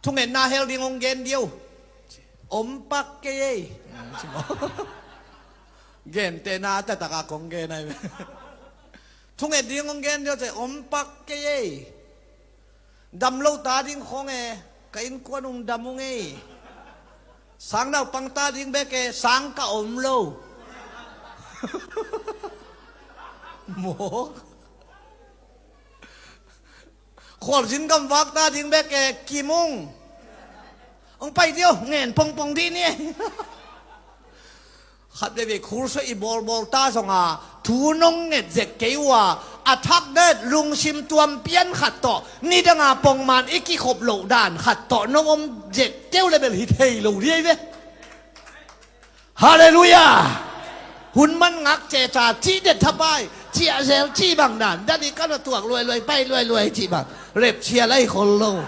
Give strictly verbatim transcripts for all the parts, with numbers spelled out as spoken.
Thungetna hel ding hong gen diau. Om pak kei ei. Gente na taktak a kong gen ai. Thunget ding hong gen diau te om pak kei ei. Dam lo ta ding khong e, ka innkuan ung dam ung ei. Sang naupang ta ding bek e, sang ka om lo. Mawk. Khualzin gamvak ta ding bek e, kim ung. Hong pai diau, ngen pongpong dih ni. Khat veve khurso i bawlbawl ta zonga thu nong nget zek kei uh a, a thak det lungsim tuam pian khat tawh nidanga pongman i kikhop loh dan khat tawh nong om zek keu le bel hi thei lo dih ai ve. Halleluiah. Hun man ngak ceca cih det thapai, ciahzel cih bang dan, dan i kan a tuak luailuai pai luailuai cih bang, repcia lai khol lo.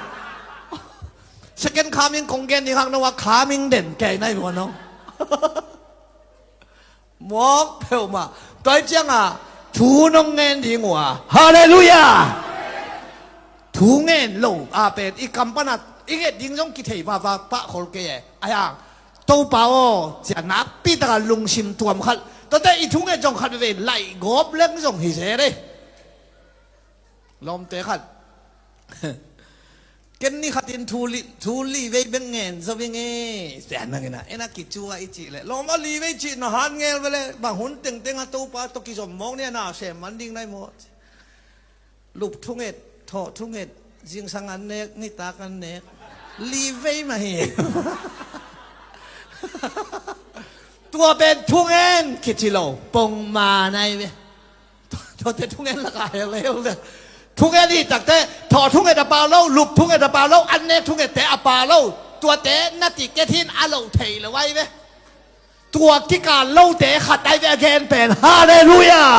Second coming kong gen ding hak no a coming den kei nai muan no. Mawk peuhmah. Tua cianga thu nong ngen ding uh a, halleluiah. Thu ngen lo a pen i kam pana i nget ding zong kithei vava pah khol kei e. Ai ang, Topa aw, cia nakpi taka lungsim tuam khat. Tuate i thunget zong khat veve laih gawp leng zong hi zel e. Lawmte khat, ken ni khatin thu li, thu li vei bek ngen zo ving e. Sia nangina ena kicua i cih le lawm a li vei cih na han ngel vele. Bang hun tengteng a Topa tawh kizom mawk ni a na sem man ding nai maw? Lup thunget, thawh thunget, zingsang an nek, nitak an nek. Li vei mah hi. Tua pen thungen kici lo, pongman ai ve. Tuate thungen laka hel hel le. Thungen hi takte, thawh thunget a pau lo, lup thunget a pau lo, an nek thungette a pau lo. Tuate na ti ket hin a lo thei lo ai ve. Tua kikal lote khat ai ve a gen pen. Halleluiah.